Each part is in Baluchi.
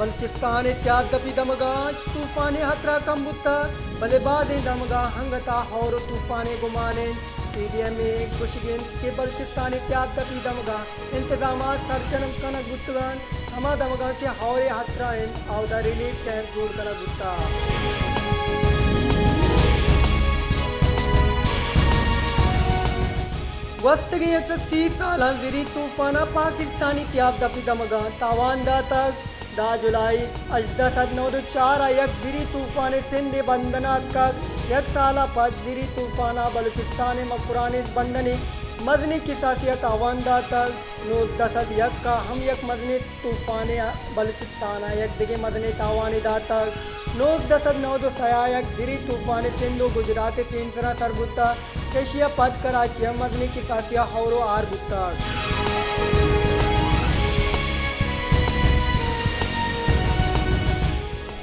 بلوچستان ءِ تیاب دپی دمگاں طوفان ءِ ہترہ کم بوتگ، بلے بازیں دمگاں انگت ءَ ہور ءُ طوفان ءِ گمان انت۔ ٹی ڈی ایم ءِ گوشگ انت کہ بلوچستان ءِ تیاب دپی دمگاں انتظامات سرجم کنگ بوتگ انت، ہما دمگاں کہ ہور ءِ ہترہ انت، اودا ریلیف کیمپ جوڑ کنگ بوتگ۔ گوستگیں یک سد سی سالاں زری طوفان ءَ پاکستانی تیاب دپی دمگاں تاوان داتگ۔ دہ جولائی ہژدہ سد نود ءُ چار ءَ یک زری طوفانے سندھ ءِ بندن ءَ اتکگ۔ یک سال ءَ پد زری طوفان ءَ بلوچستان ءِ مکران ءِ بندن ءَ مزنیں کساسے ءَ تاوان داتگ۔ نوزدہ سد یک ءَ ہم یک مزنیں طوفانے ءَ بلوچستان ءَ یک دگہ مزنیں تاوانے داتگ۔ نوزدہ سد نود ءُ سئے ءَ یک زری طوفانے سندھ ءُ گجرات ءِ سیمسراں سر بوتگ۔ چہ ایشی ءَ پد کراچی ءَ مزنیں کساسے ءَ ہور ءُ ہار بوتگ۔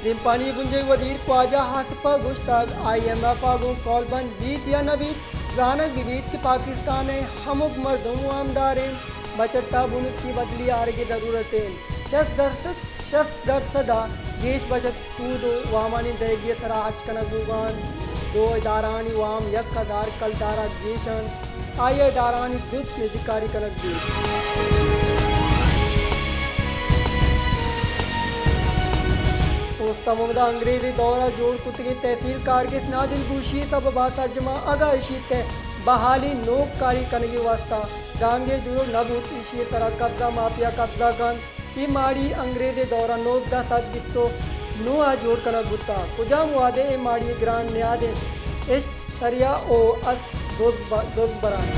دیمپانی بنجاہی وزیر خواجہ آصف ءَ گوشتگ، آئی ایم ایف ءَ گوں کول بند بیت یا نہ بیت، زانگ بہ بیت کہ پاکستان ءِ ہمک مردم وامدار انت، بچت ءَ بنکی بدلی آرگ ءِ ضرورت انت۔ شست درسد، شست درسد ءَ گیش بچت سود ءُ وامانی دئیگی ءِ سرا ہرچ کنگ بوگ ءَ انت۔ دو ادارہانی وام یک ہزار کلدار ءَ گیش انت۔ آئی ءَ ادارہانی زوت نجکاری کنگ بیت۔ اوست ءَ ممد ءَ انگریزی دور ءَ جوڑ کتگیں تحصیل کارگس نادلگوشی ءِ سبب ءَ سرجم ءَ اگاں ایشی ءِ تہ ءَ بحالی نوک کاری کنگ ءِ واستہ جاگہے جوڑ نہ بوت، ایشی ءِ سرا قبضہ مافیا قبضہ کنت۔ اے ماڑی انگریز ءِ دور ءَ نوزدہ سد بیست ءُ نو ءَ جوڑ کنگ بوتگ۔ کجام وہد ءَ اے ماڑی ءِ گران نیادیں اشت، سریا ءُ است دز ب-، دز بران۔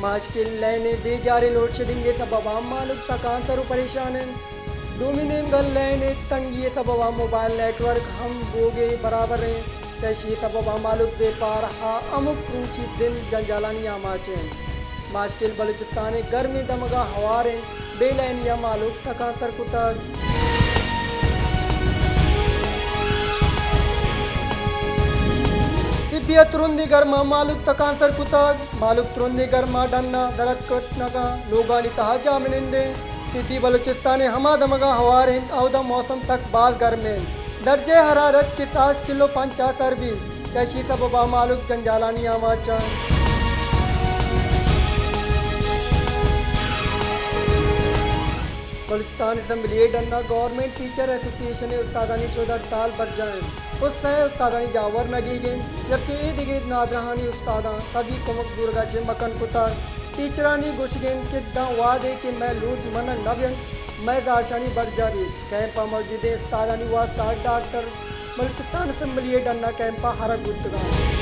ماشکل لین ءِ بے جاریں لوڈ شیڈنگ ءِ سبب ءَ مہلوک تکانسر ءُ پریشان انت۔ دومی نیمگ ءَ لین ءِ تنگی ءِ سبب ءَ موبائل نیٹ ورک ہم بوگ ءِ برابر انت۔ چہ ایشی ءِ سبب ءَ مہلوک بے پارہ ءَ ہمک روچی زند جنجالانی آماچ انت۔ ماشکل بلوچستان ءِ گرمیں دمگاں ہوار انت، بے لینی ءَ مہلوک تکانسر کتگ۔ سبی ءَ ترندیں گرم ءَ مہلوک تکانسر کتگ، مہلوک ترندیں گرم ءَ ڈن ءَ در اتک کنگ ءَ لوگانی تہا جاہ منند انت۔ سبی بلوچستان ءِ ہما دمگاں ہوار انت، اودا موسم سک باز گرم انت۔ درجہ حرارت کساس چل ءُ پنچ ءَ سر بیت، چہ ایشی سبب ءَ مہلوک جنجالانی آماچ انت۔ بلوچستان اسمبلی ءِ ڈن ءَ گورنمنٹ ٹیچر ایسوسی ایشن ءِ استادانی شد ہڑتال برجاہ انت ءُ سئے استادانی جاور نہ گیگ انت، جبکہ اے دگہ نادراہانی استاداں طبی کمک زورگ ءَ چہ مکن کتگ۔ ٹیچرانی گوشگ انت کہ داں وہدے کہ مئے لوٹ منگ نہ بنت، مئے زہرشانی برجاہ بیت۔ کیمپ ءَ موجودیں استادانی واستہ ڈاکٹر بلوچستان اسمبلی ءِ ڈن ءَ کیمپ ءَ آرگ بوتگ انت۔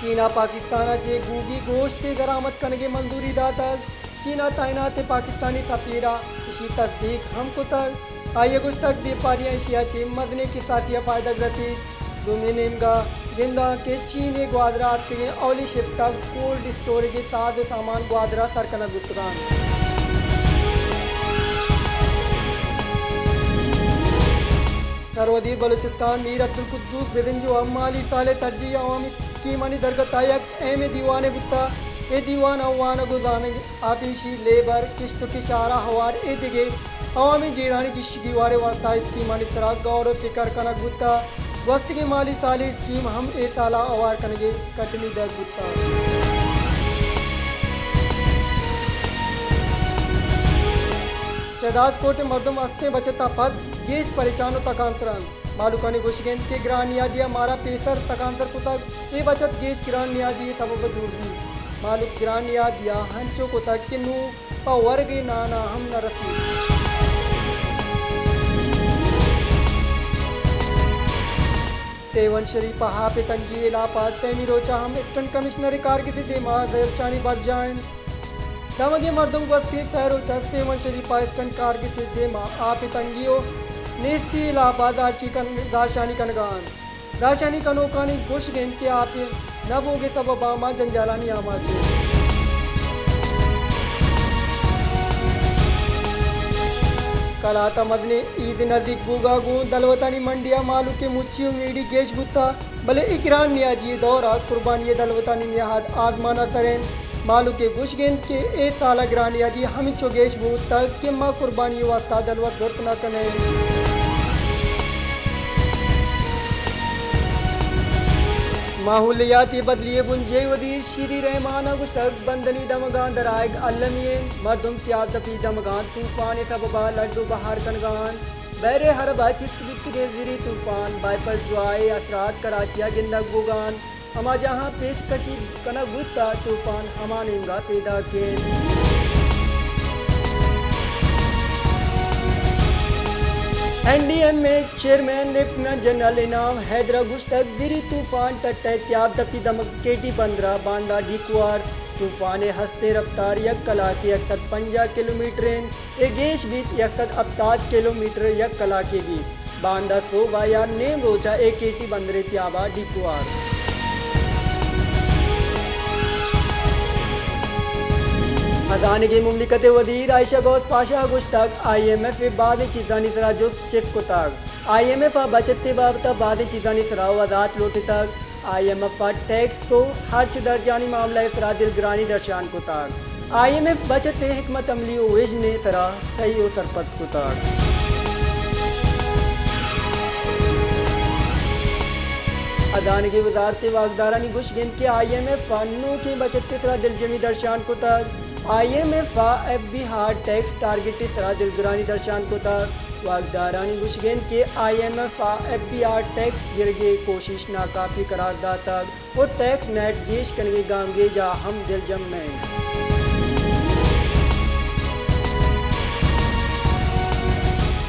چین ءَ پاکستان ءَ چہ گوگی گوشت ءِ درآمد کنگ ءِ منظوری داتگ۔ چین ءَ تعینات پاکستانی سفیر ءَ ایشی تصدیق ہم کتگ۔ آئی ءَ گوشتگ، بیپاریاں ایشی ءَ چہ مزنیں کساسی ءَ فائدگ رسیت۔ دومی نیمگ ءَ گنداں کہ چین ءِ گوادر ءَ اتکگیں اولی شفٹ ءَ کولڈ اسٹوریج ءِ ساز ءُ سامان گوادر ءَ سر کنگ بوتگ انت۔ سروزیر بلوچستان میر عبدالقدوس بزنجو ءَ مالی سال ءِ ترجیحی عوامی اسکیمانی درگت ءَ یک اہمیں دیوانے بوتگ۔ اے دیوان ءَ وانگ ءُ زانگ، آبیشی، لیبر، کشت ءُ کشار ءَ ہوار اے دگہ عوامی جیڑھانی گیشگیوار ءِ واستہ اسکیمانی سرا گور ءُ فکر کنگ بوتگ۔ گوستگیں مالی سال ءِ اسکیم ہم اے سال ءَ ہوار کنگ ءِ کٹنی دئیگ بوتگ۔ شہداد کوٹ ءِ مردم استیں بچت ءَ پد گیش پریشان ءُ تکانسر انت۔ مہلوکانی گوشگ انت کہ گران نیادی ءَ مارا پیسر تکانسر کتگ، اے بچت گیش گران نیادی ءِ سبب ءَ جوڑ بیت۔ مہلوک گران نیادی ءَ انچو کتگ کہ نوں پہ ورگ ءِ نان ءَ ہم نہ رسیت۔ سیون شریف ءَ آپ ءِ تنگی ءِ ہلاپ ءَ سیمی روچ ءَ ہم اسسٹنٹ کمشنر ءِ کارگس ءِ دیما زہرشانی برجاہ انت۔ دمگیں مردم گوستگیں سئے روچ ءَ سیون شریف ءَ اسسٹنٹ کارگس ءِ دیما آپ ءِ تنگی ءُ نیستی ءِ ہلاپ ءَ زہرشی کن-، زہرشانی کنگ ءَ انت۔ زہرشانی کنوکانی گوشگ انت کہ آپ ءِ نہ بوگ ءِ سبب ءَ ما جنجالانی آماچ ایں۔ کلات ءَ مزنیں عید نزیک بوگ ءَ گوں دلوتانی منڈی ءَ مہلوک ءِ مچی ءُ میڑی گیش بوتگ، بلے اے گران نیادی ءِ دور ءَ قربانی ءِ دلوتانی نیاد آزمان ءَ سر اِنت۔ مہلوک ءِ گوشگ اِنت کہ اے سال ءَ گران نیادی ہمینچو گیش بوتگ کہ ما قربانی ءِ واستہ دلوت زرت نہ کن ایں۔ ماحولیاتی بدلی ءِ بنجاہی وزیر شیری رحمان ءَ گوشتگ، بندنی دمگاں درآیگ المی اِنت، مردم تیاب دپی دمگاں طوفان ءِ سبب ءَ لڈ ءُ بہار کنگ ءَ اَنت۔ بحر عرب ءَ چست بوتگیں زری طوفان بائفر جوائے ءِ اثرات کراچی ءَ گندگ بوگ ءَ اَنت۔ ہما جاہاں پیش کشی کنگ بوتگ، طوفان ہما نیمگ ءَ پیداک اِنت۔ این ڈی ایم اے ءِ چیئرمین لیفٹیننٹ جنرل انعام حیدر ءَ گوشتگ، زری طوفان ٹٹہ ءِ تیاب دپی دمگ کے ٹی بندر ءَ باندا ڈیک وارت۔ طوفان ءِ ہستیں رفتار یک کلاک ءَ یک سد پنجاہ کلومیٹر اِنت۔ اے گیش بیت یک سد ہپتاد کلومیٹر یک کلاکے بیت۔ باندا سہب ءَ یا نیم روچ ءَ اے کے ٹی بندر ءِ تیاب ءَ ڈیک وارت۔ ہزانگیں مملکت ءِ وزیر عائشہ غوث پاشا ءَ گوشتگ، آئی ایم ایف ءَ بازیں چیزانی سرا جست چست کتگ۔ آئی ایم ایف ءَ بچت ءِ بابت ءَ بازیں چیزانی سرا وضاحت لوٹتگ۔ آئی ایم ایف ءَ ٹیکس ءُ ہرچ درجانی معاملہ ءِ سرا دلگرانی درشان کتگ۔ آئی ایم ایف بچت ءِ حکمت عملی ءُ وژن ءِ سرا سہی ءُ سرپد کتگ۔ ہزانگی وزارت ءِ واکدارانی گوشگ اِنت کہ آئی ایم ایف ءَ نوکیں بچت ءِ سرا دلجمی درشان کتگ۔ آئی ایم ایف ءَ F B R tax target ءِ سرا دلگرانی درشان کتگ۔ واکدارانی گوشگ اِنت کہ آئی ایم ایف ءَ ایف بی آر ٹیکس گرگ ءِ کوشش ناکافی قرار داتگ ءُ ٹیکس نیٹ گیش کنگ ءِ گامگیج ءَ ہم دلجم نہ اِنت۔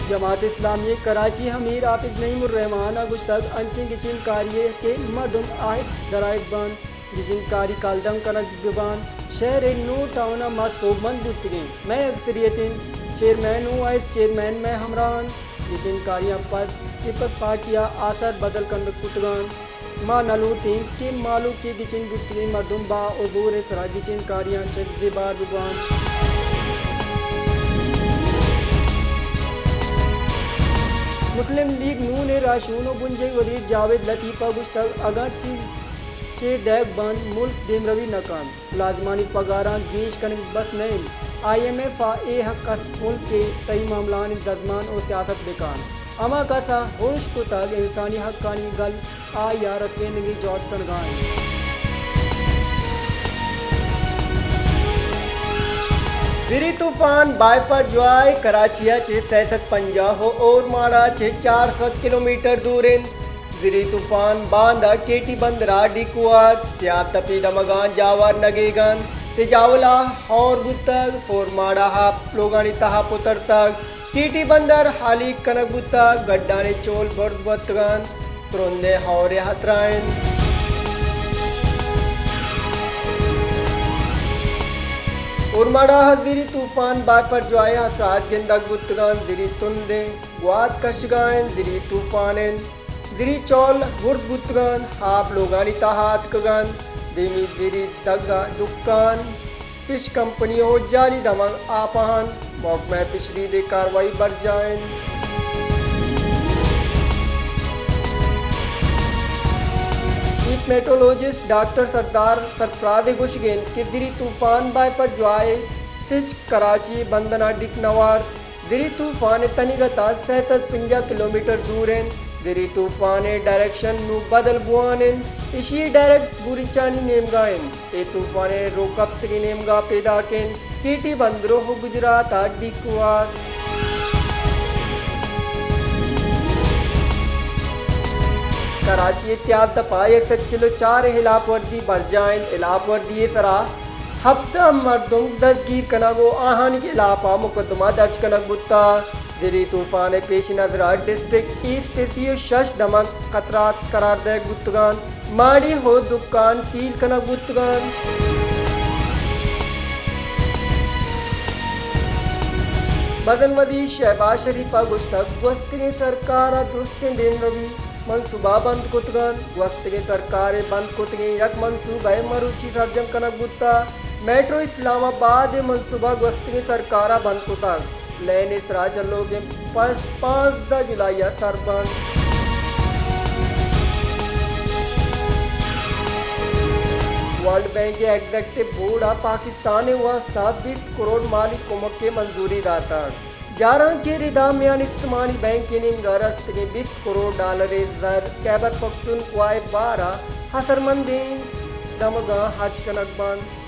جماعت اسلامی ءِ کراچی ءِ امیر حافظ نعیم الرحمان ءَ گوشتگ، انچیں گچین کاری ءَ کہ مردم آہگ درآہگ بنت، گچین کاری کالدم کنگ بہ بنت۔ شہر ءِ نو ٹاؤن ءَ ما سوبمند بوتگیں۔ مئے اکثریت اِنت، چیئرمین ءُ وائس چیئرمین مئے ہمراہ اَنت۔ گچین کاریاں پد پیپلز پارٹی ءَ آسر بدل کنگ کتگ اَنت۔ ما نہ لوٹیں کہ مہلوک ءِ گچین بوتگیں مردم با حضور ءِ سرا گچین کاریاں چہ زیبار بہ بنت۔ مسلم لیگ نون ءِ راہشون ءُ بنجاہی وزیر جاوید لطیف ءَ گوشتگ، اگاں چیر چیر دئیگ بنت، ملک دیمروی نہ کنت۔ ملازمانی پگاراں گیش کنگ بس نہ اِنت۔ آئی ایم ایف ءَ اے حق است ملک ءِ تہی معاملہانی دزمان ءُ سیاست بہ کنت۔ ہما کس ءَ ارش کتگ انسانی حقانی گل، آئی ءَ رکینگ ءِ جہد کنگ ءَ اِنت۔ زری طوفان بائفر جوائے کراچی ءَ چہ سئے سد پنجاہ ءُ اورماڑا چہ چار سد کلومیٹر دور اِنت۔ زری طوفان باندا کے ٹی بندر ءَ ڈیک وارت، تیاب تپی دمگاں جاور نگیگ اَنت، سجاول ءَ ہور بوتگ، اورماڑا ہاپ لوگانی تہا پترتگ، کے ٹی بندر ہالیگ کنگ بوتگ، گڈانی چول برز بوتگ اَنت، ترندیں ہور ءِ ہترہ اِنت۔ اورماڑا ءَ زری طوفان بائفر جوائے ءِ اثرات گندگ بوتگ اَنت، زری تندیں گوات کشگ ءَ اِنت، زری طوفان اِنت۔ زری چول برز بوتگ اَنت، آپ لوگانی تہا اتکگ اَنت، دیمی زری دگ ءَ دکان، فش کمپنی ءُ جالی دمگ آپ ءَ اَنت، محکمہ فشریز ءِ کاروائی برجاہ اِنت۔ چیف میٹرولوجسٹ ڈاکٹر سردار سرفراز ءِ گوشگ اِنت کہ زری طوفان بائفر جوائے تچک کراچی ءِ بندن ءَ ڈیک نہ وارت۔ زری طوفان ءِ تنیگت ءَ سئے سد پنجاہ کلومیٹر دور اِنت۔ زری طوفان ءِ ڈائریکشن نوں بدل بوان اِنت، ایشی ءِ ڈائریکٹ بوریچانی نیمگ ءَ اِنت۔ اے طوفان ءِ روکپتگیں نیمگ ءَ پیداک اِنت، کے ٹی بندر ءُ گجرات ءَ ڈیک وارت۔ کراچی ءِ تیاب تپ ءَ یک سد چل ءُ چار ءِ ہلاپ ورزی برجاہ اِنت، ہلاپ ورزی ءِ سرا ہپدہ مردم دزگیر کنگ ءُ آہانی ہلاپ ءَ مقدمہ درج کنگ بوتگ۔ زری طوفان ءِ پیش نظر ءَ ڈسٹرکٹ ایسٹ ءِ سی ءُ شش دمگ خطرات قرار دئیگ بوتگ اَنت، ماڑی ءُ دکان سیل کنگ بوتگ اَنت۔ مزن وزیر شہباز شریف ءَ گوشتگ، گوستگیں سرکار ءَ درستیں دیمروی منصوبہ بند کتگ اَنت۔ گوستگیں سرکار ءِ بند کتگیں یک منصوبہ ءِ مروچی سرجم کنگ بوتگ۔ میٹرو اسلام آباد ءِ منصوبہ گوستگیں سرکار ءَ بند کتگ۔ لین ءِ سرا چلوگیں پس پانزدہ جولائی ءَ سر بنت۔ ورلڈ بینک ءِ ایگزیکٹو بورڈ ءَ پاکستان ءِ واستہ بیست کروڑ مالی کمک ءِ منظوری داتگ۔ جاران چہ ردا میان استمانی بینک ءِ نیمگ ءَ رستگیں بیست کروڑ ڈالر ءِ زر خیبر پختونخوا ءِ بار ءَ اثرمندیں دمگاں ہرچ کنگ بنت۔